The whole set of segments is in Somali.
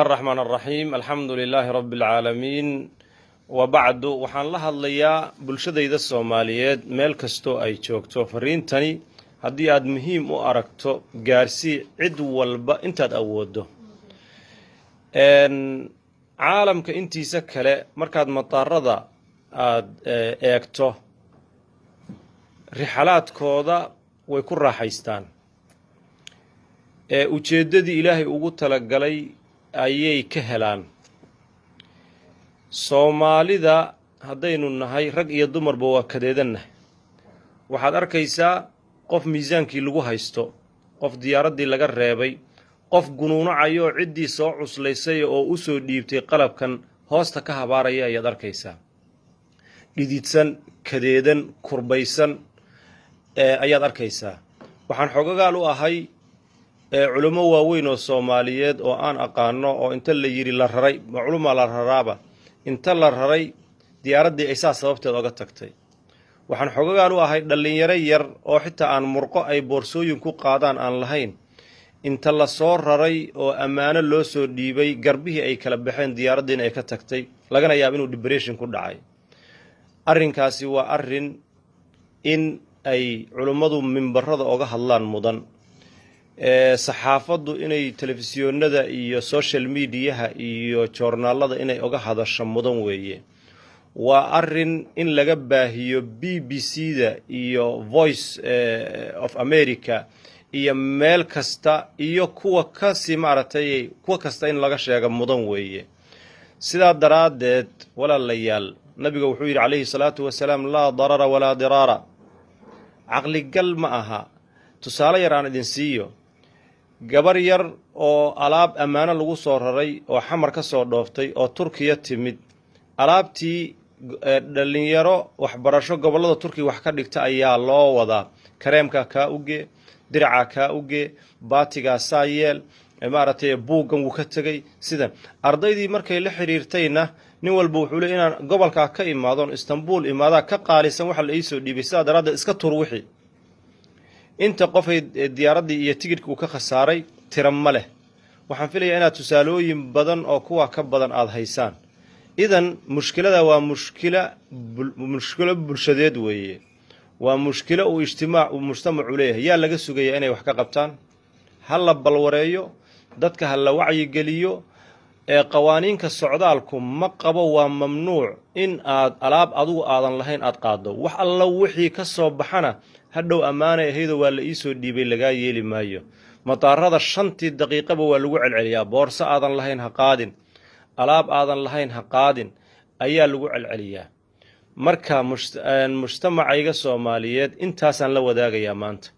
الرحمن الرحيم، الحمد لله رب العالمين، وبعد. Waxaan la hadlayaa bulshadayda Soomaaliyeed meel kastoo ay joogto. Fariintani haddii aad muhiim u aragto, gaarsii cid walba intaad awooddo. Caalamka intiisa kale markaad mataarada aada eegto, rixalaadkooda way ku raaxaystaan, ujeeddadii Ilaahay ugu talagalay ayay ka helaan. Soomaalida haddaynu nahay, rag iyo dumarba waa kadeedannahay. Waxaad arkaysaa qof miisaankii lagu haysto, qof diyaaraddii laga reebay, qof gunuunacayo oo ciddii soo cuslaysay oo u soo dhiibtay qalabkan hoosta ka habaaraya ayaad arkaysaa. Dhididsan, kadeedan, kurbaysan ayaad arkaysaa. Waxaan xogagaal u ahay culummo waaweyn oo Soomaaliyeed oo aan aqaano oo inta la yidhi la raray, culumaa la raraaba, inta la raray diyaaraddii ay saa sababteed oga tagtay. Waxaan xogagaal u ahay dhallinyaro yar oo xitaa aan murqo ay boorsooyin ku qaadaan aan lahayn, inta la soo raray oo ammaano loo soo dhiibay, garbihii ay kala baxeen, diyaaraddiina ay ka tagtay, lagana yaabo inuu depression ku dhacay. Arrinkaasi waa arrin in ay culummadu mimbarada oga hadlaan mudan, saxaafaddu inay telefisyoonada iyo social mediaha iyo joornaalada inay oga hadasho mudan weeye. Waa arrin in laga baahiyo BBC da iyo Voice of America iyo meel kasta iyo kuwa kasi maaragtay, kuwa kasta in laga sheega mudan weeye. Sidaa daraaddeed, walaalayaal, Nabiga wuxuu yidhi calayhi salaatu wasalaam: "لا ضرر ولا ضرار." Caqligal ma aha. Tusaale yar aan idin siiyo. Gabar yar oo alaab ammaano lagu soo raray oo Xamar ka soo dhooftay oo Turkiya timid, alaabtii dhallinyaro waxbarasho gobollada Turkiya wax ka dhigta ayaa loo wadaa. Kareemkaa kaa ugee, diracaa kaa ugee, baatigaa saa yeel, maaragtay, buuggan wuu ka tegey. Sidan ardaydii markay la xiriirtayna, nin walba wuxuu le inaan gobolkaa ka imaadoon Istanbul imaadaa ka qaalisan waxa la iisoo dhiibay. Sidaa daraaddeed iska tur wixii. Inta qofay diyaaraddii iyo tigidhka uu ka khasaaray tira ma leh. Waxaan filayaa inaad tusaalooyin badan oo kuwa ka badan aada haysaan. Idan mushkilada waa mushkilo bulshadeed weeye, waa mushkilo uu ijtimaac uu mujtamacu leeyahay. Yaa laga sugayaa inay wax ka qabtaan? Ha la balwareeyo dadka, ha la wacyigeliyo. Ee qawaaniinka socdaalku ma qabo, waa mamnuuc in aad alaab adigu aadan lahayn aad qaaddo. Wax alla wixii ka soo baxana, hadhow ammaanay ahaydoo waa la iisoo dhiibay lagaa yeeli maayo. Mataarada 5-tii daqiiqaba waa lagu celceliyaa: boorso aadan lahayn ha qaadin, alaab aadan lahayn ha qaadin ayaa lagu celceliyaa. Marka mujtamacayga Soomaaliyeed intaasaan la wadaagayaa maanta.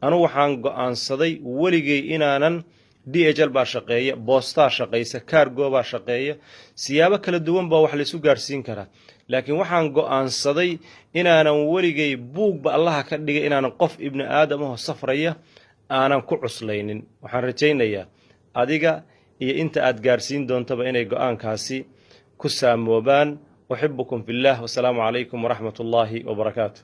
Anugu waxaan go-aansaday weligay inaanan DHL baa shaqeeya, boostaa shaqaysa, cargo baa shaqeeya, siyaabo kala duwan baa wax laysu gaadhsiin karaa, laakiin waxaan go-aansaday inaanan weligay buugba Allaha ka dhigay inaanan qof ibni aadam aho safraya aanan ku cuslaynin. Waxaan rajaynayaa adiga iyo inta aad gaadhsiin doontaba inay go-aankaasi ku saamoobaan. أحبكم في الله، والسلام عليكم ورحمة الله وبركاته.